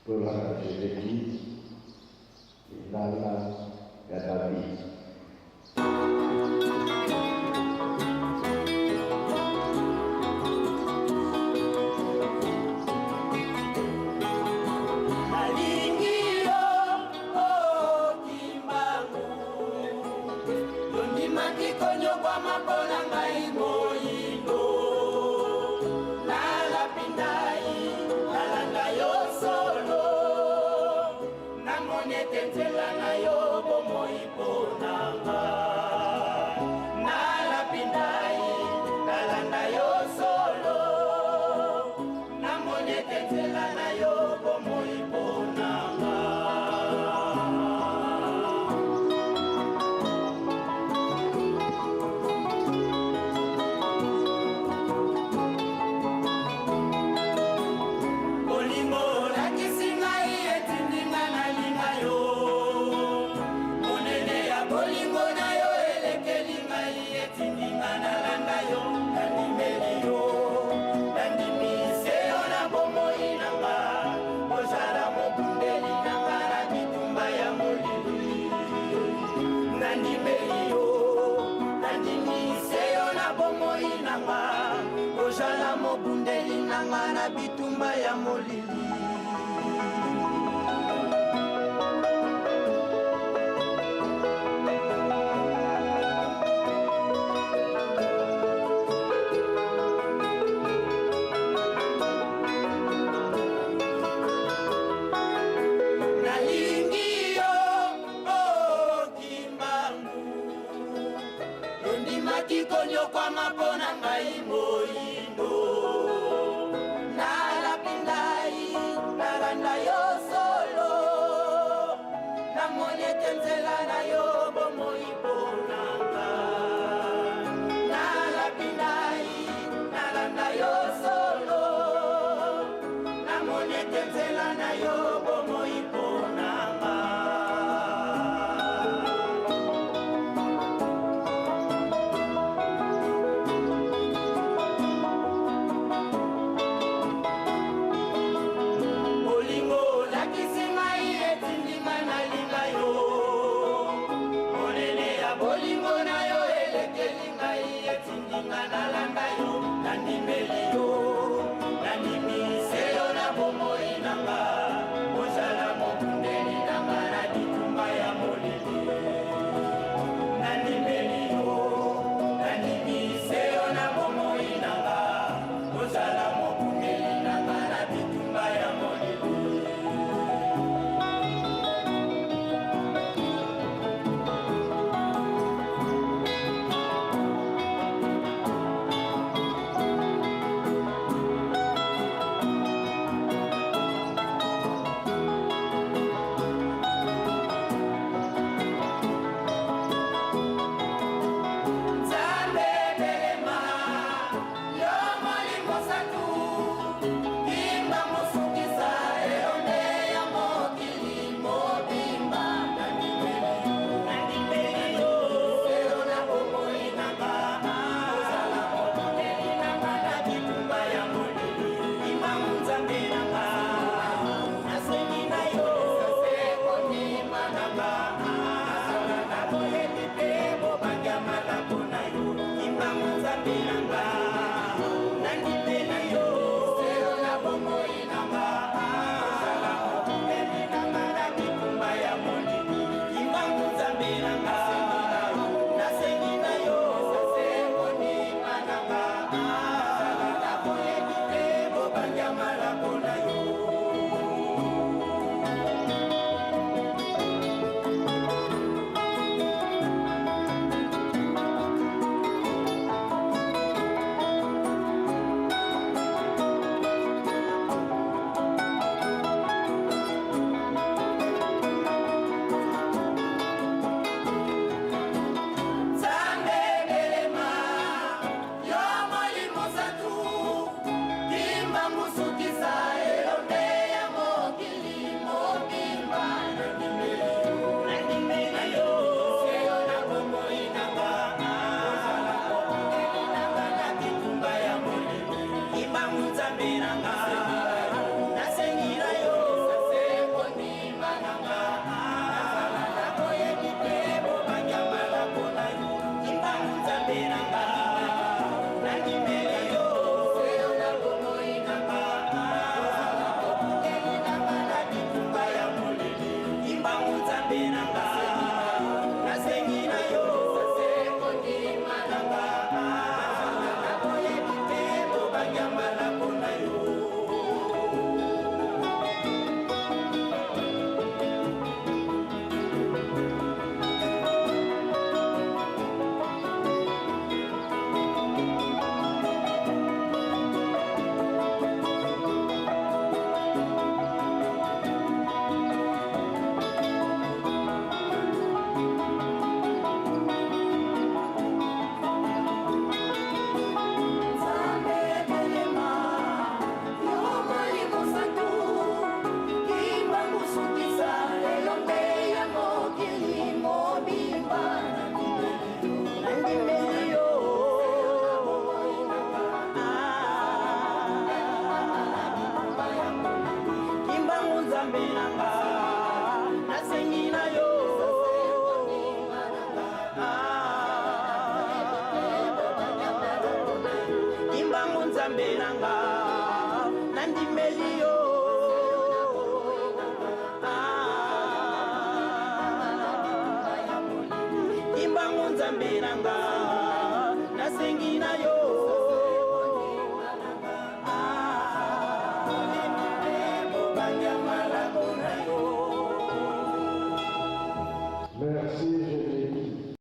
Tolanda Jeremie, lilala ya David. Nalingi yo, oh, Kimbangu. Yondimaki konyokwama mpo na ngai moyindo. Nalapi ndai, nalanda yo solo. Namoni ete nzela na yo bomoi mpo na nga. Nalapi ndai, nalanda yo solo. Namoni ete nzela na yo bomoi mpo na nga. Bolingo olakisi ngai etindi nga nalinga yo. Monene ya bolingo na yo elekeli ngai etindi nga nalanda yo. Nandimeli yo, nandimi se yo na bomoi na nga. Ozala mobundeli na nga na bitumba ya molili. Nandimeli yo, nandimi se yo na bomoi na nga. Ozala mobundeli na nga na bitumba ya molili. Nalingi yo, oh, Kimbangu. Yondimaki konyokwama mpo na ngai moyindo. Nalapi ndai, nalanda yo solo. Namoni ete nzela na yo bomoi mpo na nga. Nalapi ndai, nalanda yo solo. Namoni ete nzela na yo bomoi mpo na nga. Bolingo olakisi ngai etindi nga nalinga yo. Monene ya bolingo na yo elekeli ngai etindi nga nalanda yo. Nandimeli yo, nandimi se yo na bomoi na nga. Ozala mobundeli na nga na bitumba ya molili. Nandimeli yo, nandimi se yo na bomoi na nga. Ozala mobundeli na nga na bitumba ya molili. Nzambe na nga, nasengi na yo. Kimbangu Nzambe na nga.